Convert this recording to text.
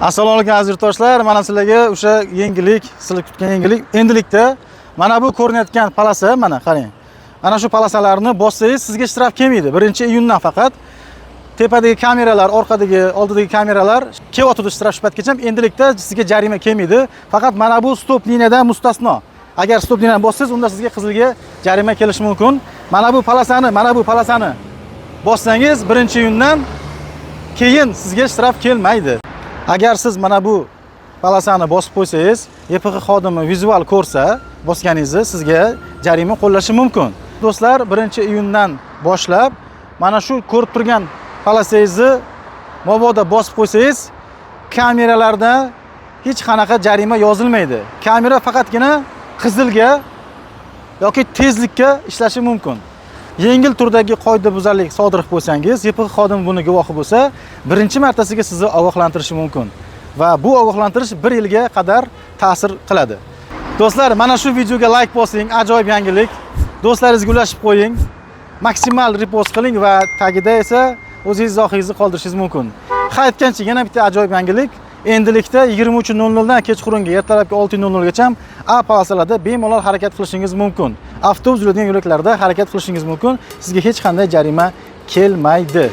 Assalomu alaykum, aziz yurtdoshlar. Mana sizlarga o'sha yengillik, sizlar kutgan yangilik. Endilikda mana bu ko'rinayotgan полоса, mana qarang. Mana shu полоса larni bossangiz, sizga штраф kelmaydi. 1-iyundan faqat tepadagi kameralar, orqadagi, oldidagi kameralar kelyotdi штраф shu paytgacha. Endilikda sizga jarima kelmaydi. Faqat mana bu стоп liniyadan mustasno. Agar стоп liniyani bossangiz, unda sizga qizilga jarima kelishi mumkin. Mana bu полоса ni, mana bu полоса ni bossangiz, 1-iyundan keyin sizga штраф kelmaydi. Agar siz mana bu полоса ni bosib qo'ysangiz, YPX xodimi vizual ko'rsa bosganingizni, sizga jarima qo'llashi mumkin. Do'stlar, 1-iyundan boshlab mana shu ko'rib turgan полоса ngizni mabodo bosib qo'ysangiz, kameralarda hech qanaqa jarima yozilmaydi. Kamera faqatgina qizilga yoki tezlikka ishlashi mumkin. Yengil turdagi qoidabuzarlik sodir qilib qo'ysangiz, YPX xodimi buni guvohi bo'lsa, birinchi martasiga sizni ogohlantirishi mumkin va bu ogohlantirish bir yilga qadar ta'sir qiladi. Do'stlar, mana shu videoga layk bosing, ajoyib yangilik. Do'stlaringizga ulashib qo'ying. Maksimal repost qiling va tagida esa o'zingiz izohingizni qoldirishingiz mumkin. Ha, aytgancha, yana bitta ajoyib yangilik. Endilikda 23:00 dan kechqurungi ertalabki 6:00 gacha A полоса larda bemalol harakat qilishingiz mumkin. Avtobus yuradigan yo'laklarda harakat qilishingiz mumkin. Sizga hech qanday jarima kelmaydi.